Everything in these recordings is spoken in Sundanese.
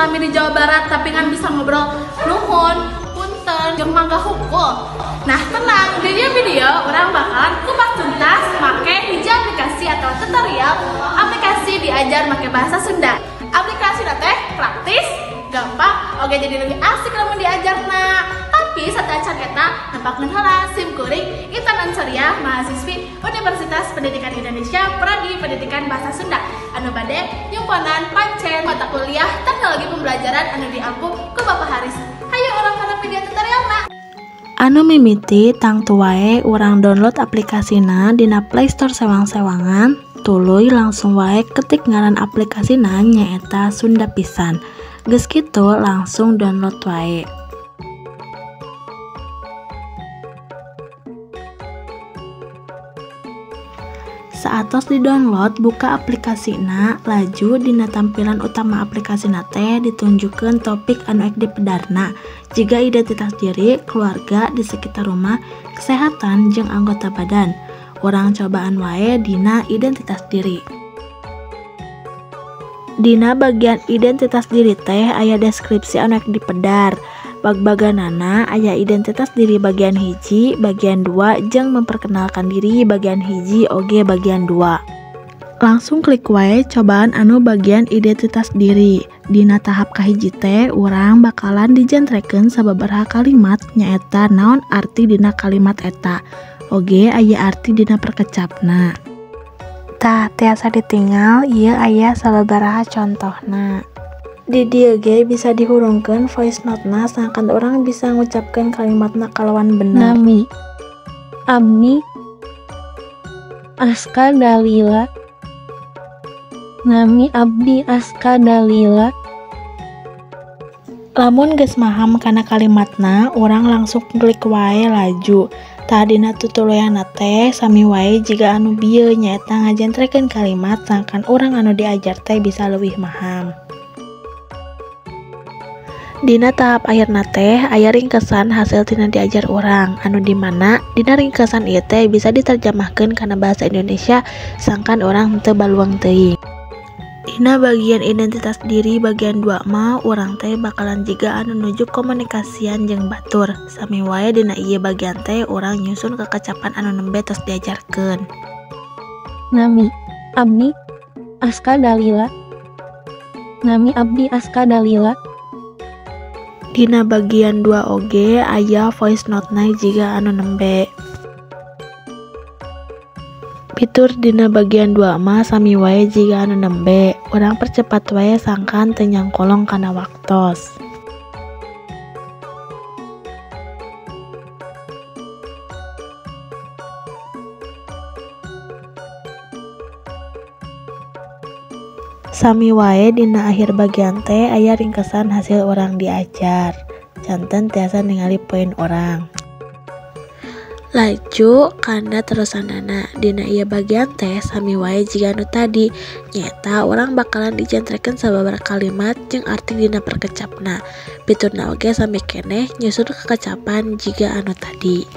lami di Jawa Barat tapi ngan bisa ngobrol nuhun, punten, jeung mangga hukul. Nah tenang, di dieu video urang bakalan kupas tuntas make hiji aplikasi atau tutorial aplikasi diajar make bahasa Sunda. Aplikasi teh praktis, gampang, oke jadi lebih asik lamun diajarna. Tapi sateuacan eta nepangkeun heula sim kuring Intan Ansoria, mahasiswi Universitas Pendidikan Indonesia, Prodi Pendidikan Bahasa Sunda anu bade nyumponan pancen mata kuliah Teknologi Pembelajaran anu diampu ku Bapak Haris. Hayu urang kana video tutorialna. Anu mimiti tangtu wae urang download aplikasina dina Play Store sewang-sewangan, tuluy langsung wae ketik ngaran aplikasina nyaeta Sunda Pisan. Geus kitu langsung download wae. Saatos di-download, buka aplikasina, laju dina tampilan utama aplikasina teh ditunjukkeun topik anu ek dipedarna, jiga identitas diri, keluarga, di sekitar rumah, kesehatan, jeung anggota badan. Urang cobaan wae dina identitas diri. Dina bagian identitas diri teh aya deskripsi anu ek dipedar. Bag-baganana aya identitas diri bagian hiji, bagian 2, jeung memperkenalkan diri bagian hiji oge bagian 2. Langsung klik wae cobaan anu bagian identitas diri. Dina tahap kahiji teh urang bakalan dijentrekeun sababaraha kalimat nyaeta naon arti dina kalimat eta. Oge aya arti dina perkecapna. Tah tiasa ditinggal ieu aya sababaraha contohna. Di dieu ge bisa dihurungkeun voice note-na sangkan urang bisa ngucapkeun kalimatna kalawan bener. Nami Abdi Aska Dalila. Nami Abdi Aska Dalila. Lamun geus maham kana kalimatna, urang langsung klik wae laju. Tah dina tutuluyanna teh sami wae jiga anu bieu nyaeta ngajentrekeun kalimat sangkan urang anu diajar teh bisa leuwih maham. Dina tahap akhirna teh aya ringkesan hasil tina diajar urang anu dimana dina ringkesan ieu teh bisa diterjemahkeun kana bahasa Indonesia sangkan urang henteu baluang teuing. Dina bagian identitas diri bagian 2 mah urang teh bakalan jiga anu nuju komunikasian jeung batur. Sami wae dina ieu bagian teh urang nyusun kekecapan anu nembe tos diajarkeun. Nami Abdi Aska Dalila. Nami Abdi Aska Dalila. Dina bagian 2 oge aya voice note-na jiga anu nembe. Fitur dina bagian 2 mah sami wae jiga anu nembe. Urang percepat wae sangkan teu nyangkolong kana waktos. Sami wae dina akhir bagian teh aya ringkesan hasil urang diajar. Janten tiasa ningali poin urang. Laju kana terusanana dina ieu bagian teh sami wae jiga anu tadi nyaeta urang bakalan dijentrekeun sababaraha kalimat jeung arti dina perkecapna. Fiturna oge sami keneh nyusun kekecapan jiga anu tadi.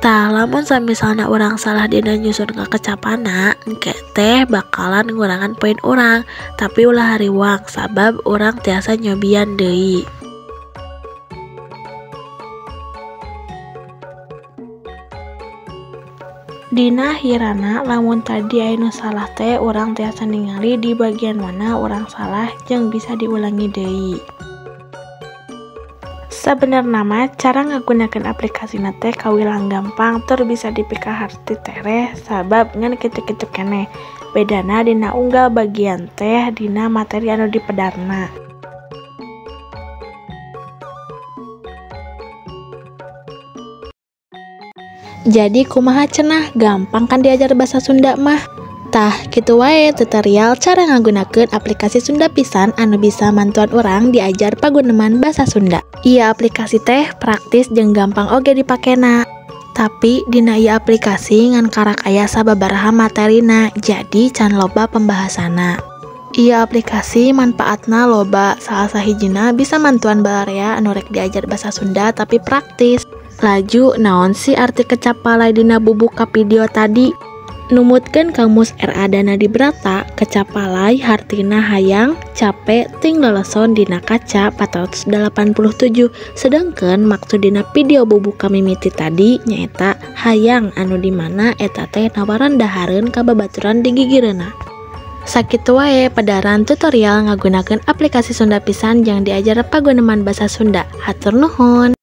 Tah lamun samisalna urang salah dina nyusun kekecapanna, engke teh bakalan ngurangan poin urang, tapi ulah hariwang sabab urang tiasa nyobian deui. Dina hirana lamun tadi aya nu salah teh urang tiasa ningali di bagian mana urang salah jeung bisa diulangi deui. Sabenerna mah cara ngagunakeun aplikasina teh kawilang gampang tur bisa dipikaharti tereh sabab ngan kitu-kitu keneh. Bedana dina unggal bagian teh dina materi anu dipedarna. Jadi kumaha cenah gampang kan diajar bahasa Sunda mah. Tah kitu wae tutorial cara ngagunakeun aplikasi Sunda Pisan anu bisa mantuan urang diajar paguneman bahasa Sunda. Ieu aplikasi teh praktis jeung gampang oge dipakena. Tapi dina ieu aplikasi ngan karak aya sababaraha materina, jadi can loba pembahasanna. Ieu aplikasi manfaatna loba, salah sahijina bisa mantuan balarea anu rek diajar bahasa Sunda tapi praktis. Laju naon sih arti kecap palai dina bubuka video tadi? Numutkeun kamus R.A. Danadibrata, kecapalay hartina hayang cape ting leleson dina kaca 487, sedangkan maksud dina video bubuka mimiti tadi nyaeta hayang anu dimana eta teh nawaran dahareun ka babaturan di gigireunna. Sakitu wae pedaran tutorial ngagunakeun aplikasi Sunda Pisan yang diajar paguneman basa Sunda. Hatur nuhun.